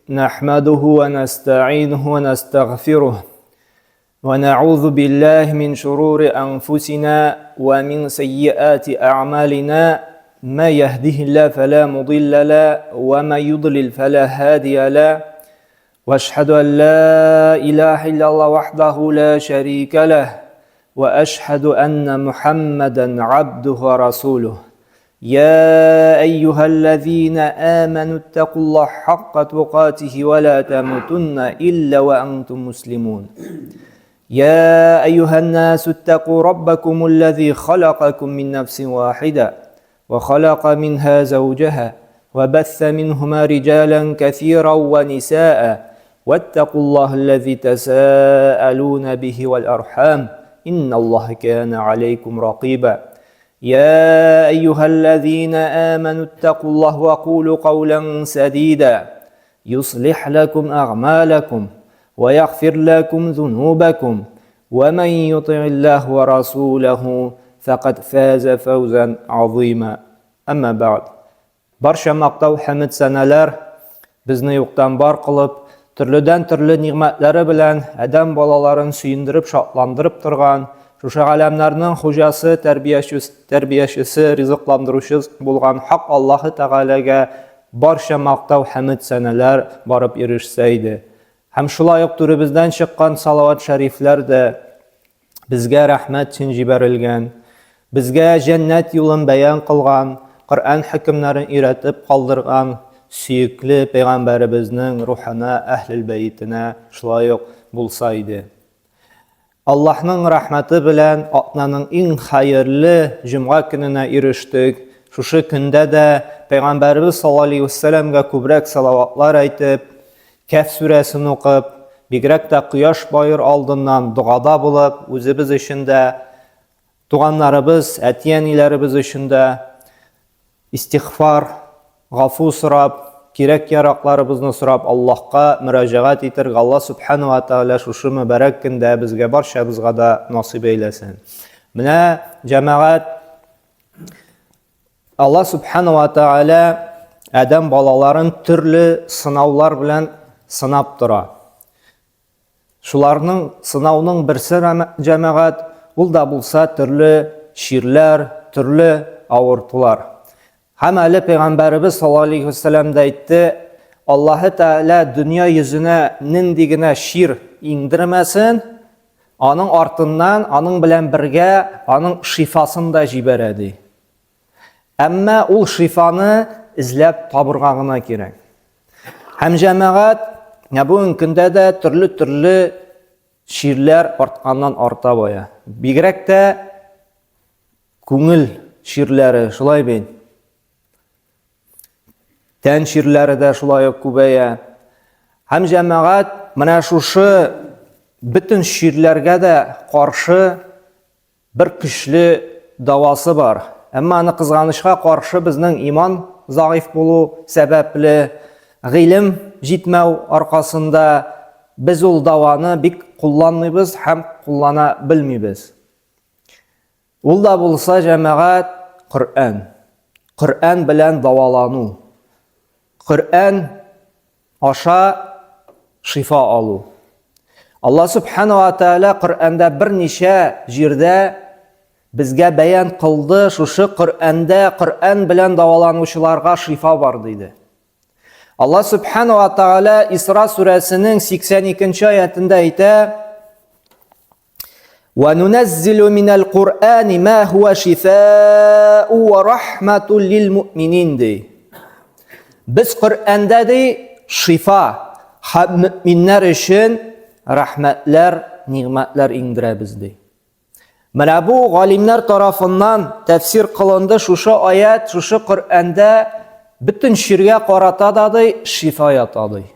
نحمده ونستعينه ونستغفره ونعوذ بالله من شرور أنفسنا ومن سيئات أعمالنا ما يهده الله فلا مضل له وما يضلل فلا هادي له واشهد أن لا إله إلا الله وحده لا شريك له وأشهد أن محمدا عبده ورسوله يا أيها الذين آمنوا اتقوا الله حق تقاته ولا تموتن إلا وأنتم مسلمون يا أيها الناس اتقوا ربكم الذي خلقكم من نفس واحدة وخلق منها زوجها وبث منهما رجالا كثيرا ونساء واتقوا الله الذي تساءلون به والأرحام إن الله كان عليكم رقيبا يا أيها الذين آمنوا اتقوا الله وقولوا قولا سديدا يصلح لكم أعمالكم ويغفر لكم ذنوبكم ومن يطع الله ورسوله فقد فاز فوزا عظيما أما بعد Барча мактау хәмед сәнәләр безне юктан бар кылып, төрледән-төрле нигъмәтләре белән адәм балаларын сөендереп, шатландырып торган, шушы галәмнәрнең хуҗасы, тәрбиячесе, ризыкландыручы булган Хак Аллаһы Тәгаләгә барча мактау хәмед сәнәләр барып ирешсә иде. Һәм шулай ук түребездән чыккан салават шәрифләр дә Безгә рәхмәт өчен җибәрелгән, безгә җәннәт юлын бәян кылган, Коръән хөкемнәрен өйрәтеп калдырган сөекле пәйгамбәребезнең рухына, әһлел бәйтенә шулай ук булса иде. Аллаһның рәхмәте белән атнаның иң хәерле җомга көненә ирештек. Шушы көндә дә пәйгамбәребез саллаллаһу алейһи вәсәләмгә күбрәк салаватлар әйтеп, Кәф сүрәсен укып, бигрәк тә кояш баер алдыннан догада булып, үзебез өчен дә, туганнарыбыз, әти-әниләребез өчен дә истигъфар, гафу сорап, кирәк-яракларыбызны сорап Аллаһка мөрәҗәгать итәргә Аллаһ Субхану ва Тааля шушы мөбарәк көндә безгә барчабызга да насыйп әйләсен. Менә җәмәгать Алла Субхану ва Тааля адәм балаларын төрле сынаулар белән сынап тора. Шуларның сынауның берсе җәмәгать, ул да булса төрле чирләр, төрле авыртулар. Һәм әле пәйгамбәребез саллаллаһу алейхи вәсәлләм дә әйтте, Аллаһы Тәгалә дөнья йөзенә нинди генә чир иңдермәсен, аның артыннан, аның белән бергә аның шифасын да җибәрә ди. Әмма ул шифаны эзләп табырга гына кирәк. Һәм җәмәгать, менә бүгенге көндә дә төрле-төрле чирләр артканнан арта бая. Бигрәк тә күңел чирләре, шулай бит. Тән чирләре дә шулай ук күбәя. Һәм җәмәгать менә шушы бөтен чирләргә дә каршы Бер көчле дәвасы бар. Әмма аны кызганычка каршы безнең иман зәгыйфь булу сәбәпле, гыйлем җитмәү аркасында без ул дәваны бик кулланмыйбыз һәм куллана белмибез. Ул да булса җәмәгать Коръән. Коръән белән дәвалану. Коръән аша шифа алу. Алла Субхану ва Тааля Коръәндә берничә җирдә безгә бәян кылды, шушы Коръәндә Коръән белән дәваланучыларга шифа бар диде. Алла Субхану ва Тааля Исра сүрәсенең 82 аятында әйтә: وننزل من القرآن ما هو شفاء ورحمة للمؤمنين ди. Без Коръәндә ди шифа һәм мөминнәр өчен рәхмәтләр, нигъмәтләр иңдерәбез ди. Менә бу галимнәр тарафыннан тәфсир кылынды шушы аят, шушы Коръәндә бөтен чиргә карата да ди шифа ята ди.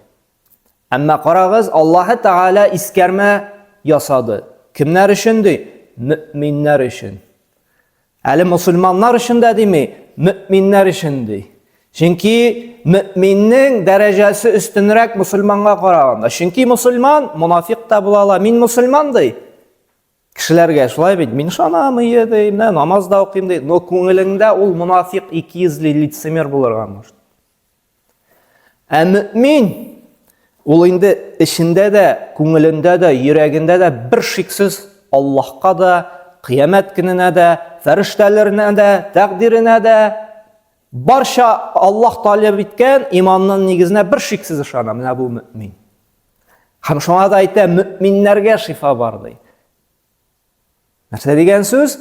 Әмма карагыз, Аллаһы Тәгалә искәрмә ясады. Кемнәр өчен ди? Мөминнәр өчен. Әле мусульманнар өчен дә дими, мөминнәр өчен ди. Чөнки мөминнең дәрәҗәсе өстенрәк мусульманга караганда. Чөнки мусульман монафик та була ала. Мин мусульман ди. Кешеләргә шулай бит, мин ышанам, ие ди, менә намаз да укыйм ди. Но күңелеңдә ул монафик, икейөзле лицемер булырга может. Ә мөмин Ул инде эчендә дә, күңелендә дә, йөрәгендә дә бер шиксез Аллаһка да, кыямәт көненә дә, фәрештәләренә дә, тәкъдиренә дә, барча Аллаһ таләп иткән иманның нигезенә бер шиксез ышана. Менә бу мөмин. Һәм шуңа да әйтә, мөминнәргә шифа бар ди. Нәрсә дигән сүз?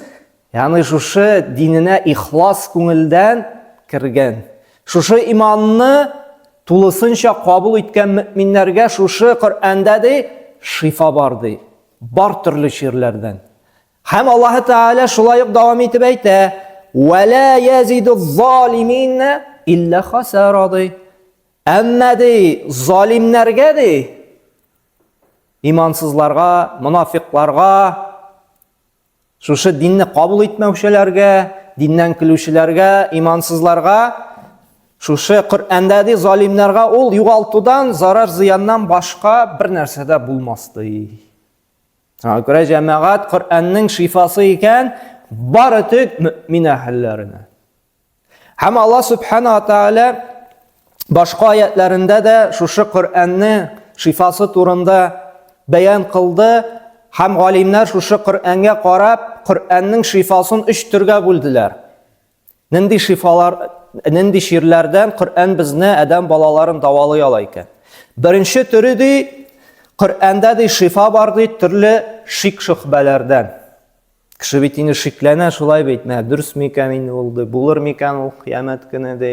Ягъни шушы диненә ихлас күңелдән кергән. Шушы иманны тулысынча кабул иткән мөминнәргә шушы Коръәндә ди шифа бар ди. Бар төрле чирләрдән. Һәм Аллаһы Тәгалә шулай ук дәвам итеп әйтә: "Ва ла язиду залимина илля хасара" ди. Әмма ди залимнәргә ди имансызларга, монафикларга, шушы динне кабул итмәүчеләргә, диннән көлүчеләргә, имансызларга, шушы Коръәндә ди залимнәргә ул югалтудан, зарар зыяннан башка бер нәрсә дә булмас ди. Шуңа күрә җәмәгать Коръәннең шифасы икән бары тик мөмин әһелләренә. Һәм Алла Субхана ва Тааля башка аятларында да шушы Коръәнне шифасы турында бәян кылды һәм галимнәр шушы Коръәнгә карап, Коръәннең шифасын өч төргә бүлделәр. Нинди шифалар, нинди чирләрдән Коръән безне адәм балаларын дәвалый ала икән? Беренче төре ди, Коръәндә ди шифа бар ди төрле шик-шөхбәләрдән. Кеше бит инде шикләнә, шулай бит, менә дөрес микән инде ул, булыр микән ул кыямәт көне ди.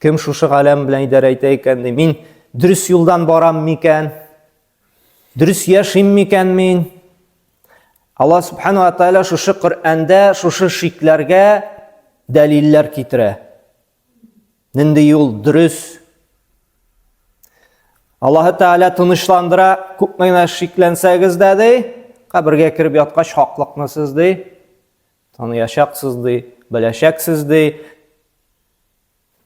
Кем шушы галәм белән идарә итә икән ди. Мин дөрес юлдан барам микән? Дөрес яшим микән мин? Алла субхану ва тааля шушы Коръәндә шушы шикләргә дәлилләр китерә. Нинди юл дөрес? Аллаһы Тәгалә тынычландыра, күпме генә шикләнсәгез дә ди, кабергә кереп яткач хаклыкны сез ди, таныячаксыз ди, беләчәксез ди.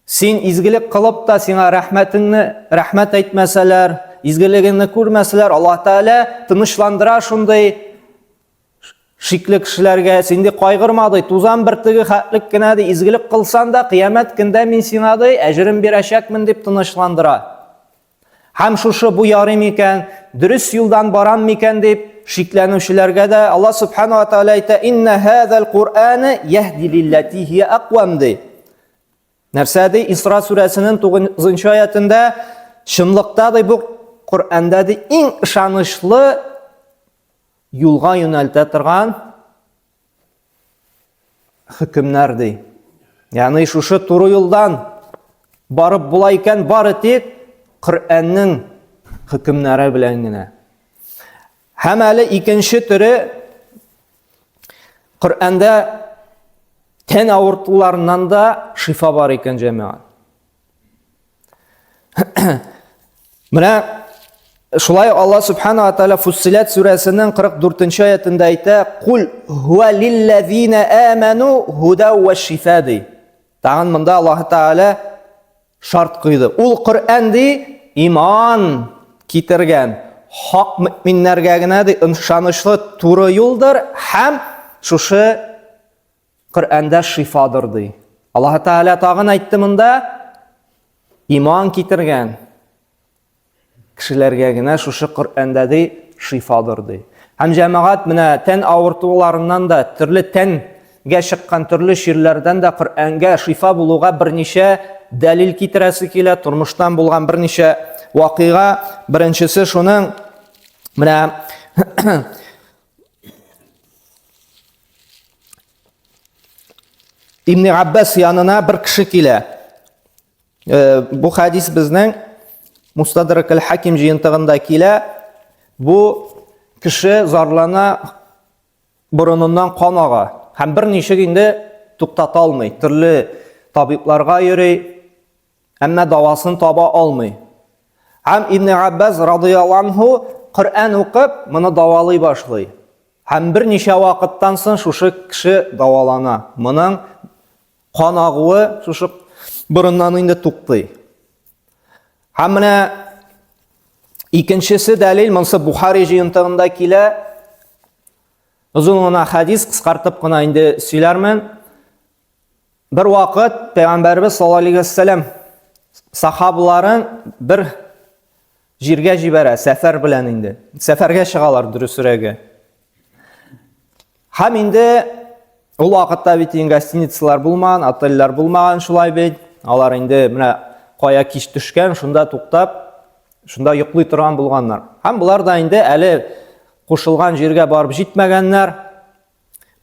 Син изгелек кылып та сиңа рәхмәтеңне, рәхмәт әйтмәсәләр, изгелегеңне күрмәсәләр, Аллаһ Тәгалә тынычландыра шундый Шикле кешеләргә син ди кайгырма ди, тузан бөртеге хәтлек кенә ди, изгелек кылсан да, кыямәт көндә мин сиңа ди, әҗерен бирәчәкмен дип тынычландыра. Һәм шушы бу ярый микән, дөрес юлдан барам микән дип шикләнүчеләргә дә Алла субхана ва тааля әйтә: "Инна хазал Кур'ана яһди лиллати хия аквам" ди. Нәрсә ди? Исра сүрәсенең 9 аятында чынлыкта ди бу Коръәндә ди иң ышанычлы юлга юнәлтә торган хөкемнәр ди. Ягъни шушы туры юлдан барып була икән, бары тик Коръәннең хөкемнәре белән генә. Һәм әле икенче төре Коръәндә тән авыртуларыннан да шифа бар икән, җәмәгать. Менә шулай Алла Субхана ва Тааля Фуссилат сүрәсенең 44 аятында әйтә: "Кул хуа лиллазина аману худа ва шифа" ди. Тагын монда Аллаһ Тааля шарт куйды. Ул Коръән ди, иман китергән хак мөминнәргә генә ди ышанычлы туры юлдыр һәм шушы Коръәндә шифадыр ди. Аллаһ Тәгалә тагын әйтте монда, иман китергән кешеләргә генә шушы Коръәндә ди шифадыр ди. Һәм җәмәгать менә тән авыртуларыннан да, төрле тәнгә чыккан төрле чирләрдән дә Коръәнгә шифа булуга берничә дәлил китерәсе килә, тормыштан булган берничә вакыйга. Беренчесе шуның менә Ибн Аббас янына бер кеше килә. Э, бу хадис безнең Мустадрак аль-Хаким җыентыгында килә. Бу кеше зарлана, борыныннан кан ага һәм берничек инде туктата алмый. Төрле табибларга йөри, Әмма давасын таба алмый. Һәм Ибн Аббас радыяллаһу анһу Коръән укып, моны давалый башлый. Һәм берничә вакыттан соң шушы кеше давалана. Моның кан агуы шушы борыннан инде туктый. Һәм менә икенчесе дәлил, монысы Бухари җыентыгында килә. Озын гына хадис, кыскартып кына инде сөйләрмен. Бер вакыт Пәйгамбәрбез саллаллаһу алейһи вәсәләм сахабаларын бер җиргә җибәрә, сәфәр белән инде. Сәфәргә чыгалар, дөресрәге. Һәм инде ул вакытта бит инде гостиницалар булмаган, отельләр булмаган шулай бит. Алар инде менә кая кич төшкән, шунда туктап, шунда йоклый торган булганнар. Һәм болар да инде әле кушылган җиргә барып җитмәгәннәр.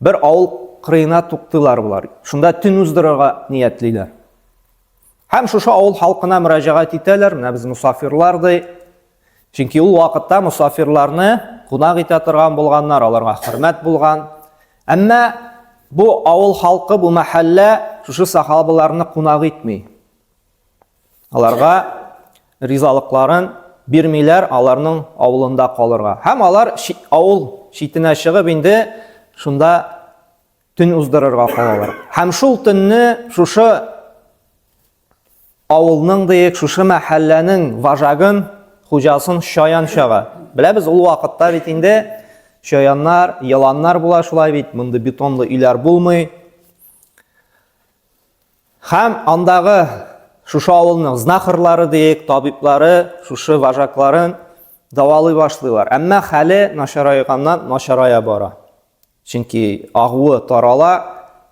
Бер авыл кырыена туктыйлар болар. Шунда төн уздырырга ниятлиләр. Һәм шушы авыл халкына мөрәҗәгать итәләр, менә без мусафирлар ди. Чөнки ул вакытта мусафирларны кунак итә торган булганнар, аларга хөрмәт булган. Әмма бу авыл халкы, бу мәхәллә шушы сахабаларны кунак итми. Аларга ризалыкларын бирмиләр аларның авылында калырга. Һәм алар авыл читенә чыгып инде шунда төн уздырырга калалар. Һәм шул төнне шушы авылның диек, шушы мәхәлләнең вожагын, хуҗасын чаян чага. Беләбез, ул вакытта бит инде чаяннар, еланнар була шулай бит, мондый бетонлы өйләр булмый. Һәм андагы шушы авылның знахарлары диек, табиблары шушы вожакларын дәвалый башлыйлар. Әмма хәле начарайганнан начарая бара. Чөнки агуы тарала,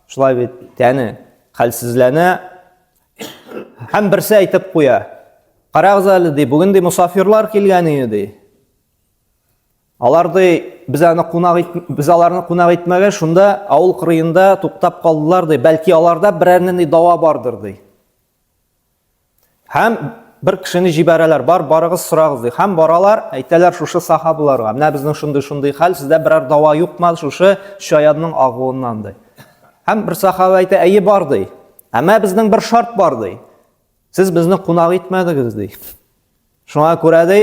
шулай бит тәне хәлсезләнә. Һәм берсе әйтеп куя. Карагыз әле ди, бүген ди мусафирлар килгән иде ди. Алар ди, без аны кунак ит, без аларны кунак итмәгәч, шунда авыл кырыенда туктап калдылар ди. Бәлки аларда берәр нинди дава бардыр ди. Һәм бер кешене җибәрәләр, бар, барыгыз сорагыз ди. Һәм баралар, әйтәләр шушы сахабаларга, менә безнең шундый-шундый хәл, сездә берәр дава юкмы шушы чаянның агуыннан ди. Һәм бер сахаба әйтә, әйе бар ди. Әмма безнең бер шарт бар ди. Сез безне кунак итмәдегез ди. Шуңа күрә ди,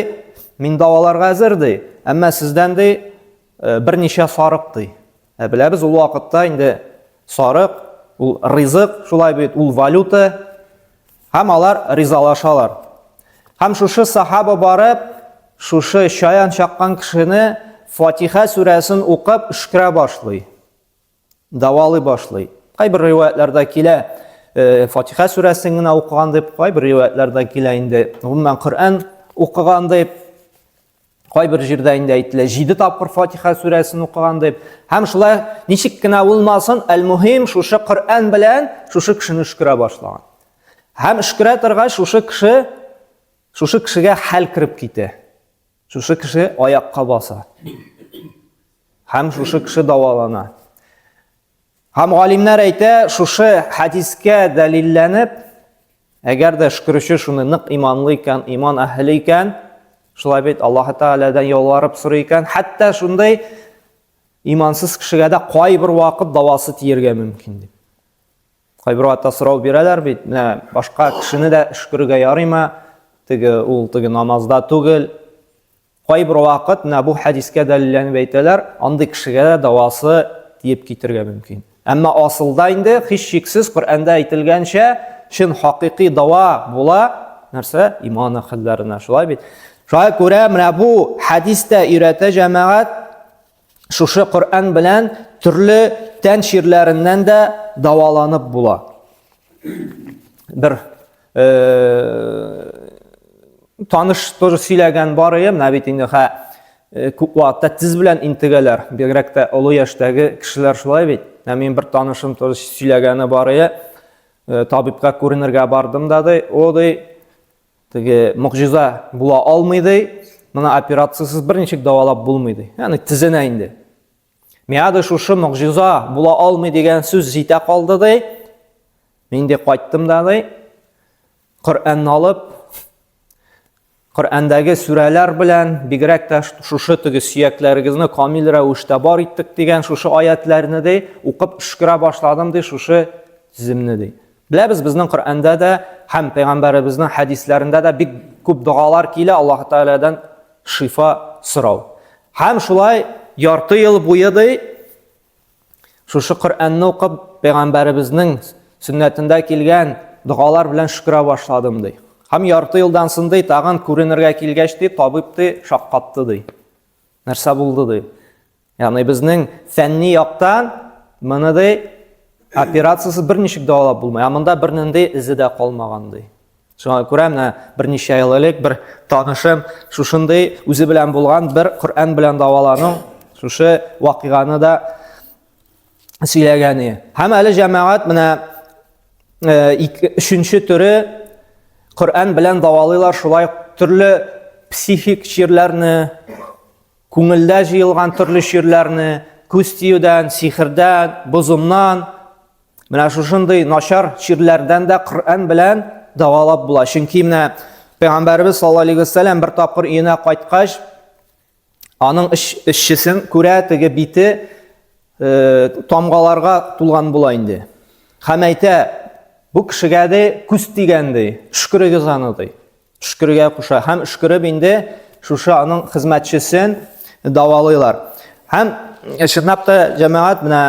мин даваларга әзер ди, әмма сездән ди э, берничә сарык ди. Ә беләбез, ул вакытта инде сарык, ул ризык, шулай бит, ул валюта. Һәм алар ризалашалар. Һәм шушы сахаба барып, шушы чаян чаккан кешене Фатиха сүрәсен укып өшкерә башлый. Дәвалый башлый. Кайбер риваятларда килә, э, Фатиха сүрәсен генә укыган дип, кайбер риваятларда килә инде, гомумән Коръән укыган дип. Кайбер җирдә инде әйтелә, 7 тапкыр Фатиха сүрәсен укыган дип. Һәм шулай ничек кенә булмасын, әл-муһим шушы Коръән белән шушы кешене өшкерә башлаган. Һәм өшкерә торгач, шушы кеше шушы кешегә хәл кереп китә. Шушы кеше аякка баса. Һәм шушы кеше дәвалана. Һәм галимнәр әйтә, шушы хәдискә дәлилләнеп, әгәр дә шөкерче шуны нык иманлы икән, иман әһеле икән, шулай бит Аллаһ Тәгаләдән ялварып сорый икән, хәтта шундый имансыз кешегә дә кайбер вакыт дәвасы тиергә мөмкин дип. Кайбер вакытта сорау бирәләр бит, менә башка кешене дә өшкерергә ярыймы? Теге ул теге намазда түгел. Кайбер вакыт менә бу хәдискә дәлилләнеп әйтәләр, андый кешегә дә дәвасы тиеп китергә мөмкин. Әмма асылда инде һичшиксез Коръәндә әйтелгәнчә, чын хакыйкый дава була, нәрсә? Иман әһелләренә, шулай бит. Шуңа күрә менә бу хәдис тә өйрәтә җәмәгать, шушы Коръән белән төрле тән чирләреннән дә дәваланып була. Бер э, таныш тоже сөйләгән бар иде, менә бит инде хә э, күп вакытта тез белән интегәләр, бигрәк тә олы яшьтәге кешеләр шулай бит. Менә минем бер танышым тоже сөйләгәне бар иде. Э, табибка күренергә бардым да ди, о ди, Теге могҗиза була алмый ди. Моны операциясез берничек дәвалап булмый ди. Ягъни тезенә инде. Миңа да шушы могҗиза була алмый дигән сүз җитә калды ди. Мин ди кайттым да ди. Коръәнне алып, Коръәндәге сүрәләр белән, бигрәк тә шушы теге сөякләрегезне камил рәвештә бар иттек дигән шушы аятләрне ди, укып өшкерә башладым ди, шушы теземне ди. Беләбез, безнең Коръәндә дә һәм пәйгамбәребезнең хәдисләрендә дә бик күп догалар килә Аллаһ Тәгаләдән шифа сорау. Һәм шулай ярты ел буе ди шушы Коръәнне укып, пәйгамбәребезнең сөннәтендә килгән догалар белән шөкерә башладым ди. Һәм ярты елдан соң ди, тагын күренергә килгәч ди, табиб ди шаккатты ди. Нәрсә булды ди? Ягъни безнең фәнни яктан моны ди операциясез берничек дәвалап булмый. Ә монда бернинди эзе дә калмаган ди. Шуңа күрә менә берничә ел элек бер танышым шушындый үзе белән булган бер Коръән белән дәвалану шушы вакыйганы да сөйләгән иде. Һәм әле җәмәгать менә э, өченче төре Коръән белән дәвалыйлар шулай төрле психик чирләрне, күңелдә җыелган төрле чирләрне, күз тиюдән, сихердән, бозымнан, Менә шушындый начар чирләрдән дә Коръән белән дәвалап була. Чөнки менә Пәйгамбәребез саллаллаһу алейһи вәсәлләм бер тапкыр өенә кайткач, аның эшчесен күрә, теге бите э, тамгаларга тулган була инде. Һәм әйтә, бу кешегә дә күз тигән ди, өшкерегез аны ди. Өшкерергә куша һәм өшкереп инде шушы аның хезмәтчесен дәвалыйлар. Һәм чынлап та җәмәгать менә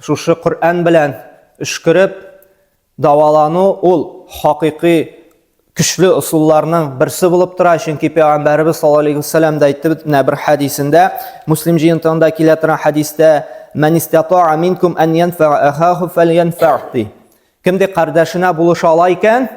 шушы Коръән белән өшкереп дәвалану ул хакыйкый көчле ысулларның берсе булып тора, чөнки пәйгамбәребез саллаллаһу алейһи вәсәлләм дә әйтте бит менә бер хәдисендә, Муслим җыентыгында килә торган хәдистә, "Мән истатаа минкум ан янфа ахаху фальянфа" ди. Кем ди кардәшенә булыша ала икән,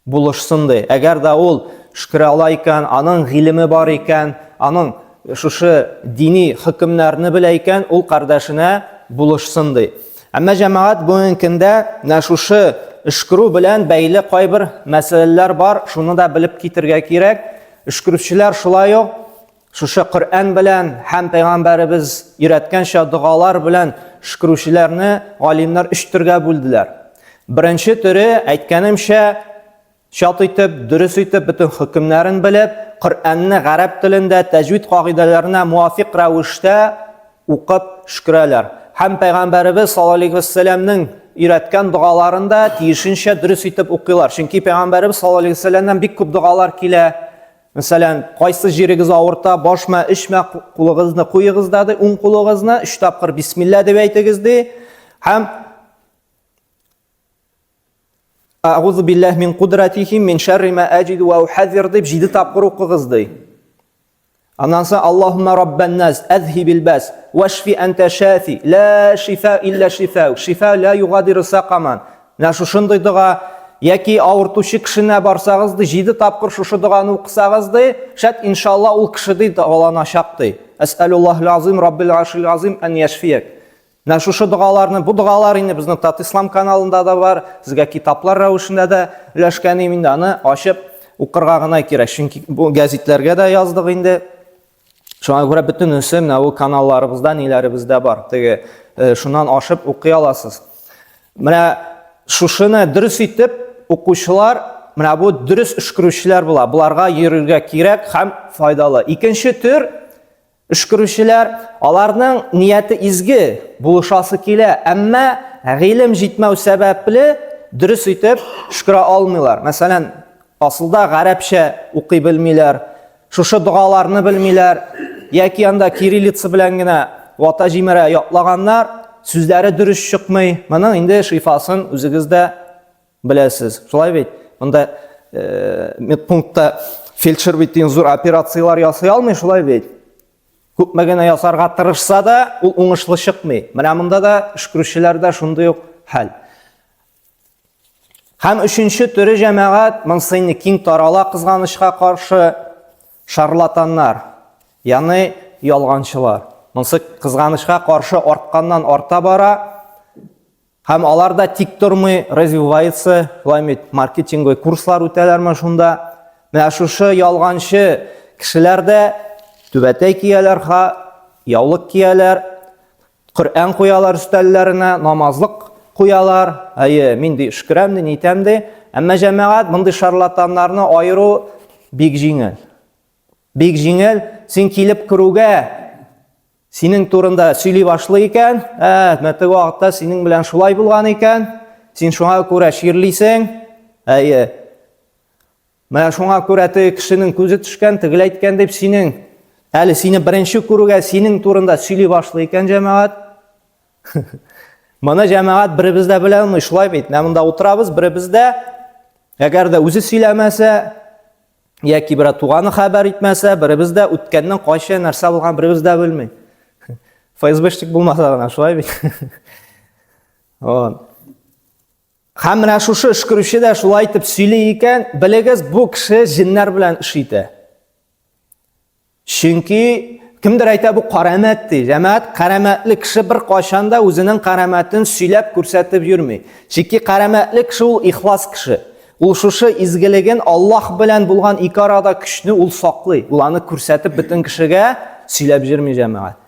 булышсын ди. Әгәр дә ул шөкерә ала икән, аның гыйлеме бар икән, аның шушы дини хөкемнәрне белә икән, ул кардәшенә булышсын ди. Әмма җәмәгать бүгенге көндә менә шушы өшкерү белән бәйле кайбер мәсьәләләр бар, шуны да белеп китергә кирәк. Өшкерүчеләр шулай ук Шушы Коръән белән һәм пәйгамбәребез өйрәткәнчә догалар белән шөкерүчеләрне галимнәр өч төргә бүлделәр. Беренче төре, әйткәнемчә, чат итеп, дөрес итеп бөтен хөкемнәрен белеп, Коръәнне гарәп телендә тәҗвид кагыйдәләренә муафик рәвештә укып шөкерәләр. Һәм пәйгамбәребез саллаллаһу алейһи вәсәлләмнең өйрәткән догаларын да тиешенчә дөрес итеп укыйлар. Чөнки пәйгамбәребез саллаллаһу алейһи вәсәлләмнән бик күп догалар килә. Мәсәлән, кайсы җирегез авырта, башма, эчмә, кулыгызны куегыз да ди, уң кулыгызны өч тапкыр бисмилла дип әйтегез ди. Һәм Әгузу биллаһ мин кудратихи мин шәрри ма аҗиду ва ухазир дип җиде тапкыр укыгыз ди. Аннан соң Аллаһумма раббан нас азһибил бас вашфи анта шафи ла шифа илля шифа шифа ла югадиру сакаман. Менә шушындый дога яки авыртучы кешенә барсагыз ди, җиде тапкыр шушы доганы укысагыз ди, шәт иншалла ул кеше ди дәваланачак ди. Әсәлуллаһил азим раббил аршил азим ан яшфиек. Менә шушы догаларны, бу догалар инде безнең Тат Ислам каналында да бар, сезгә китаплар рәвешендә дә өләшкән идем инде, аны ачып укырга гына кирәк. Чөнки бу гәзитләргә дә яздык инде. Шуңа күрә бөтенесе менә бу каналларыбызда, ниләребездә бар. Теге э, шуннан ашып укый аласыз. Менә шушыны дөрес итеп укучылар, менә бу дөрес өшкерүчеләр була. Буларга йөрергә кирәк һәм файдалы. Икенче төр өшкерүчеләр, аларның нияте изге, булышасы килә, әмма гыйлем җитмәү сәбәпле дөрес итеп өшкерә алмыйлар. Мәсәлән, асылда гарәпчә укый белмиләр, шушы догаларны белмиләр, яки анда кириллица белән генә вата җимерә ятлаганнар, сүзләре дөрес чыкмый. Моның инде шифасын үзегез дә беләсез. Шулай бит? Монда э, медпунктта фельдшер бит иң зур операцияләр ясый алмый, шулай бит? Күпме генә ясарга тырышса да, ул уңышлы чыкмый. Менә монда да өшкерүчеләрдә шундый ук хәл. Һәм өченче төре җәмәгать, монысы инде киң тарала кызганычка каршы, шарлатаннар, ягъни ялганчылар. Монысы кызганычка каршы артканнан арта бара. Һәм алар да тик тормый, развивается, шулай бит, маркетинговый курслар үтәләрме шунда. Менә шушы ялганчы кешеләр дә түбәтәй кияләр, ха, яулык кияләр, Коръән куялар өстәлләренә, намазлык куялар. Әйе, мин ди өшкерәм ди, нитәм ди. Әмма җәмәгать мондый шарлатаннарны аеру бик җиңел. Бик җиңел. Син килеп керүгә синең турында сөйли башлый икән, ә, менә теге вакытта синең белән шулай булган икән, син шуңа күрә чирлисең. Әйе. Менә шуңа күрә теге кешенең күзе төшкән, тегеләй әйткән дип синең әле сине беренче күрүгә синең турында сөйли башлый икән җәмәгать. Моны җәмәгать беребез дә белә алмый, шулай бит. Менә монда утырабыз, беребез дә әгәр дә үзе сөйләмәсә, яки берәр туганы хәбәр итмәсә, беребез дә үткәннең кайчан нәрсә булган беребез дә белми. ФСБшник булмаса гына, шулай бит. Вот. Һәм менә шушы өшкерүче дә шулай итеп сөйли икән, белегез, бу кеше җеннәр белән эш итә. Чөнки кемдер әйтә бу карамәт ди. Җәмәгать карамәтле кеше бер кайчан да үзенең карамәтен сөйләп күрсәтеп йөрми. Чөнки карамәтле кеше ул ихлас кеше. Ул шушы изгелеген Аллаһ белән булган ике арада көчне ул саклый. Ул аны күрсәтеп бөтен кешегә сөйләп йөрми җәмәгать.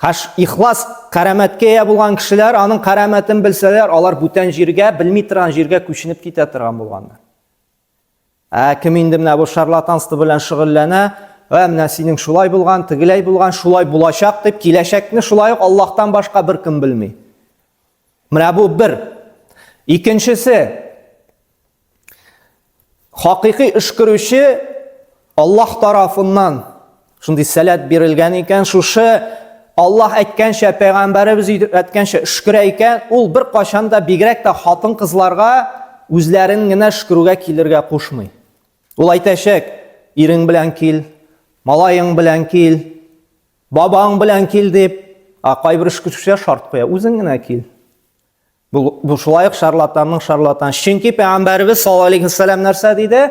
Хаш ихлас карамәткә ия булган кешеләр аның карамәтен белсәләр, алар бүтән җиргә, белми торган җиргә күченеп китә торган булганнар. Ә кем инде менә бу шарлатанство белән шөгыльләнә, ә менә синең шулай булган, тегеләй булган, шулай булачак дип, киләчәкне шулай ук Аллаһтан башка беркем белми. Менә бу бер. Икенчесе, Хакыйкый өшкерүче Аллаһ тарафыннан шундый сәләт бирелгән икән, шушы Аллаһ әйткәнчә, пәйгамбәребез әйткәнчә өшкерә икән, ул бер кашан да бигрәк тә хатын-кызларга үзләрен генә өшкерүгә килергә кушмый. Ул әйтәчәк, ирең белән кил, малаең белән кил, бабаң белән кил дип, ә кайбер өшкерүчеләр шарт куя, үзең генә кил. Бу, бу шулай ук шарлатанның шарлатан. Чөнки пәйгамбәребез саллаллаһу алейхи вәсәлләм нәрсә диде?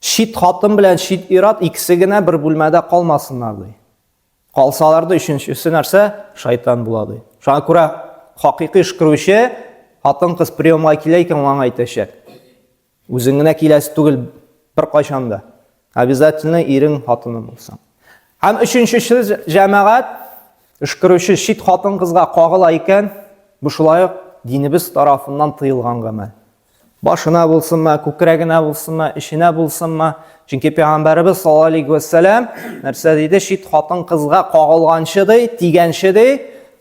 Чит хатын белән чит ир-ат икесе генә бер бүлмәдә калмасыннар ди. Калсалар да өченчесе нәрсә? Шайтан була ди. Шуңа күрә хакыйкый өшкерүче хатын-кыз приемга килә икән, ул аңа әйтәчәк. Үзең генә киләсе түгел беркайчан да. Обязательно ирең, хатының булсын. Һәм өченчесе җәмәгать өшкерүче чит хатын-кызга кагыла икән, бу шулай ук динебез тарафыннан тыелган гамәл. Башына булсынмы, күкрәгенә булсынмы, эченә булсынмы? Чөнки пәйгамбәребез саллаллаһу алейхи ва сәлләм нәрсә диде? Чит хатын-кызга кагылганчы ди, тигәнче ди,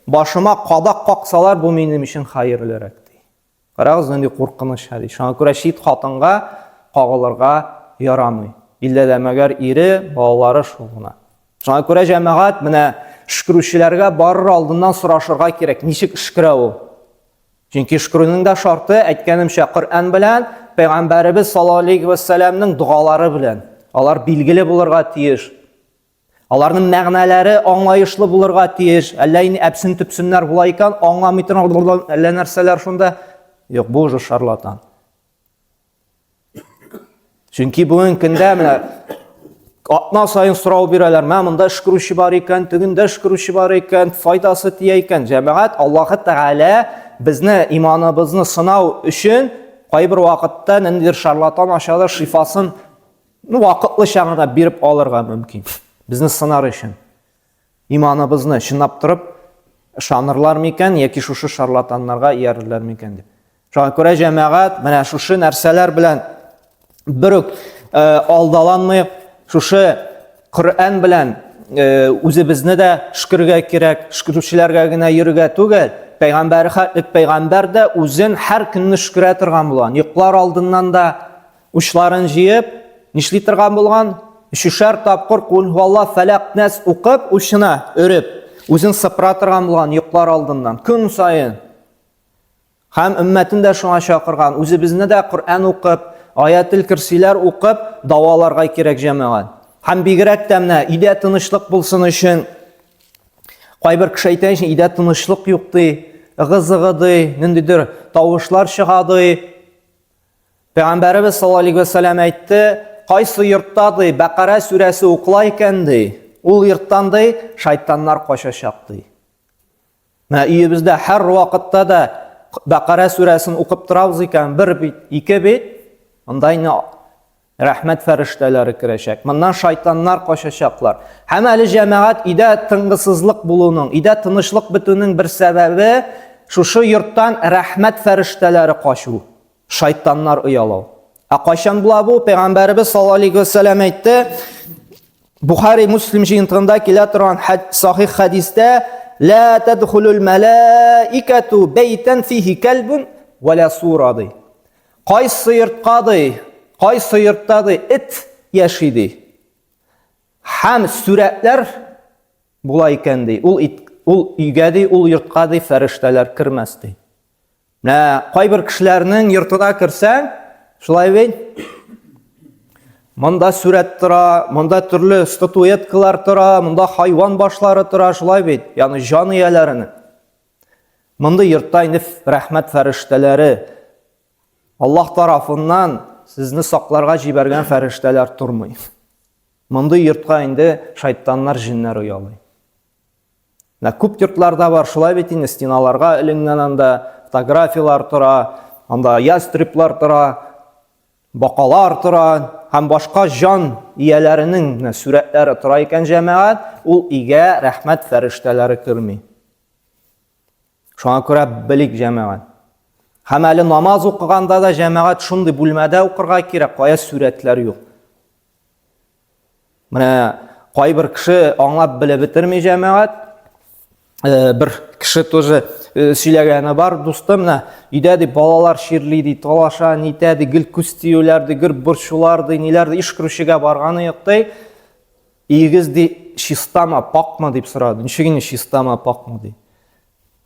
башыма кадак каксалар, бу минем өчен хәерлерәк ди. Карагыз, нинди куркыныч хәдис. Шуңа күрә чит хатынга кагылырга ярамый. Иллә дә мәгәр ире, балалары шул гына. Шуңа күрә җәмәгать менә өшкерүчеләргә барыр алдыннан сорашырга кирәк, ничек өшкерә ул? Чөнки өшкерүнең дә шарты, әйткәнемчә, Коръән белән, Пәйгамбәребез саллаллаһу алейхи ва сәлламнең догалары белән. Алар билгеле булырга тиеш. Аларның мәгънәләре аңлаешлы булырга тиеш. Әллә инде әпсен төпсеннәр була икән, аңламый торган әллә нәрсәләр шунда. Юк, бу уже шарлатан. Чөнки бүгенге көндә менә атна саен сорау бирәләр. Мә монда өшкерүче бар икән, тегендә өшкерүче бар икән, файдасы тия икән. Җәмәгать, Аллаһы Тәгалә безне иманыбызны сынау өчен кайбер вакытта ниндидер шарлатан ашадыр шифасын Ну, вакытлыча гына биреп алырга мөмкин. Безне сынар өчен. Иманыбызны чынлап торып ышанырлар микән яки шушы шарлатаннарга иярерләр микән дип. Шуңа күрә җәмәгать менә шушы нәрсәләр белән бер үк э, алдаланмыйк, шушы Коръән белән э, үзебезне дә шөкергә кирәк, шөкерүчеләргә генә йөрергә түгел, пәйгамбәр хәтлек пәйгамбәр дә үзен һәр көнне шөкерә торган булган. Йоклар алдыннан да Учларын җыеп, нишли торган булган? Өчешәр тапкыр Кул һуалла фәләк нәс укып, учына өреп, үзен сыпыра торган булган йоклар алдыннан, көн саен. Һәм өммәтен дә шуңа чакырган. Үзебезне дә Коръән укып, аятел кирсиләр укып даваларга кирәк җәмәгать. Һәм бигрәк тә менә өйдә тынычлык булсын өчен кайбер кеше әйтә, өйдә тынычлык юк ди, ыгы-зыгы ди, ниндидер тавышлар чыга ди. Пәйгамбәребез саллаллаһу алейһи вә сәлләм әйтте, кайсы йортта ди Бәкара сүрәсе укыла икән ди, ул йорттан ди шайтаннар качачак ди. Менә өебездә һәр вакытта да Бәкара сүрәсен укып торабыз икән, бер бит, ике бит, анда инде рәхмәт фәрештәләре керәчәк. Моннан шайтаннар качачаклар. Һәм әле җәмәгать өйдә тынгысызлык булуның, өйдә тынычлык бетүнең бер сәбәбе шушы йорттан рәхмәт фәрештәләре качу. Шайтаннар оялау. Ә кайчан була бу? Пәйгамбәребез саллаллаһу алейхи ва сәлләм әйтте, Бухари Муслим җыентыгында килә торган сахих хәдистә, «Ла тадхулул малаикату бәйтән фихи кәлбун ва ла сура» ди. Кайсы йортка ди, кайсы йортта ди эт яши ди. Һәм сүрәтләр була икән ди. Ул ит, ул өйгә ди, ул йортка ди фәрештәләр кермәс ди. Менә кайбер кешеләрнең йортына керсәң, шулай бит? Монда сүрәт тора, монда төрле статуэткалар тора, монда хайван башлары тора, шулай бит? Ягъни җан ияләренең. Мондый йортта инде рәхмәт фәрештәләре Аллаһ тарафыннан сезне сакларга җибәргән фәрештәләр тормый. Мондый йортка инде шайтаннар, җеннәр оялый. Менә күп йортларда бар, шулай бит инде стеналарга эленгән анда фотографияләр тора, анда ястреблар тора, бакалар тора һәм башка җан ияләренең сурәтләре тора икән җәмәгать, ул өйгә рәхмәт фәрештәләре керми. Шуңа күрә белик җәмәгать. Һәм әле намаз укыганда да җәмәгать шундый бүлмәдә укырга кирәк, кая сурәтләр юк. Менә кайбер кеше аңлап белеп бетерми җәмәгать. Э, бер кеше тоже э, сөйләгәне бар, дустым, менә өйдә ди балалар чирли ди, талаша, нитә ди, гел күз тиюләр ди, гел борчулар ди, ниләр ди, иш керүчегә барганы юк ди. Өегез ди чистамы, пакмы дип сорады. Ничек инде чистамы, пакмы ди.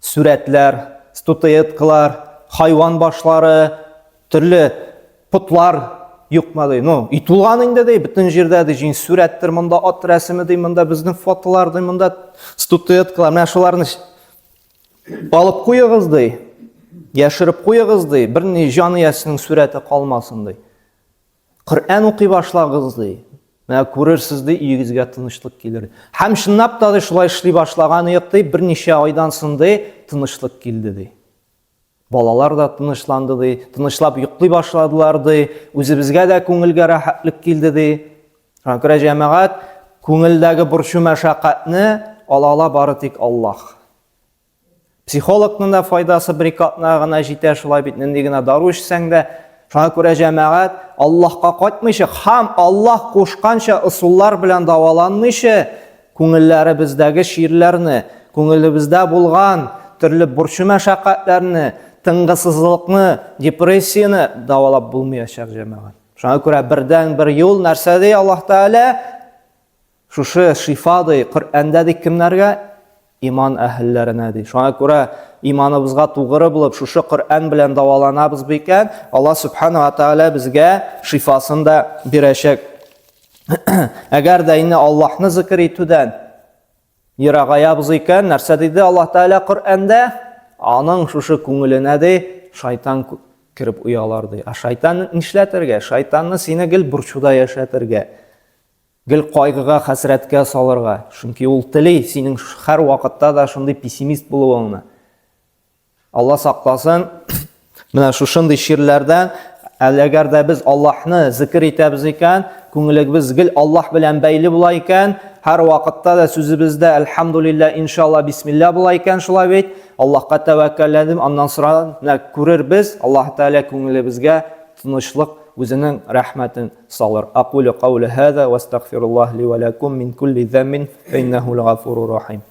Сүрәтләр, статуэткалар, хайван башлары, төрле потлар юкмы ди. Ну, и тулган инде ди, бөтен җирдә ди, җин сүрәттер, монда ат рәсеме ди, монда безнең фотолар ди, монда статуэткалар. Менә шуларны алып куегыз ди. Яшереп куегыз ди, берни җан иясенең сүрәте калмасын ди. Коръән укый башлагыз ди. Менә күрерсез ди, өегезгә тынычлык килер. Һәм чынлап та ди, шулай эшли башлаган идек ди, берничә айдан соң ди, тынычлык килде ди. Балалар да тынычланды ди, тынычлап йоклый башладылар ди, үзебезгә дә күңелгә рәхәтлек килде ди. Шуңа күрә җәмәгать күңелдәге борчу мәшәкатьне ала ала бары тик Аллаһ. Психологның да файдасы бер ике атна гына җитә, шулай бит, нинди генә дару эчсәң дә. Шуңа күрә җәмәгать Аллаһка кайтмыйча һәм Аллаһ кушканча ысуллар белән дәваланмыйча, күңелләребездәге чирләрне, күңелебездә булган төрле борчу мәшәкатьләрне, тынгысызлыкны, депрессияне дәвалап булмаячак җәмәгать. Шуңа күрә бердән-бер юл нәрсә ди Аллаһ Тәгалә? Шушы шифа ди, Коръәндә ди кемнәргә? Иман әһелләренә ди. Шуңа күрә иманыбызга тугры булып, шушы Коръән белән дәваланабыз микән, Аллаһ Субхану ва Тааля безгә шифасын да бирәчәк. Әгәр дә инде Аллаһны зикр итүдән ерагаябыз икән, нәрсә диде Аллаһ Тааля Коръәндә? Аның шушы күңеленә ди шайтан кереп оялар ди. Ә шайтан нишләтергә? Шайтанны сине гел борчуда яшәтергә. Гел кайгыга, хәсрәткә салырга. Чөнки ул тели синең һәр вакытта да шундый пессимист булуыңны. Алла сакласын, менә шушындый чирләрдән, әгәр дә без Аллаһны зикер итәбез икән, күңелебез гел Аллаһ белән бәйле була икән, һәр вакытта да сүзебездә әлхәмдулилла, иншалла, бисмилла була икән, шулай бит, Аллаһка тәвәккәлләдем, аннан сора, менә күрербез, Аллаһ Тәгалә күңелебезгә тынычлык, үзенең рәхмәтен салыр. Акулю каули һаза ва астагфируллаһ ли ва лакум мин кулли заммин фа иннаху гафурur рахим.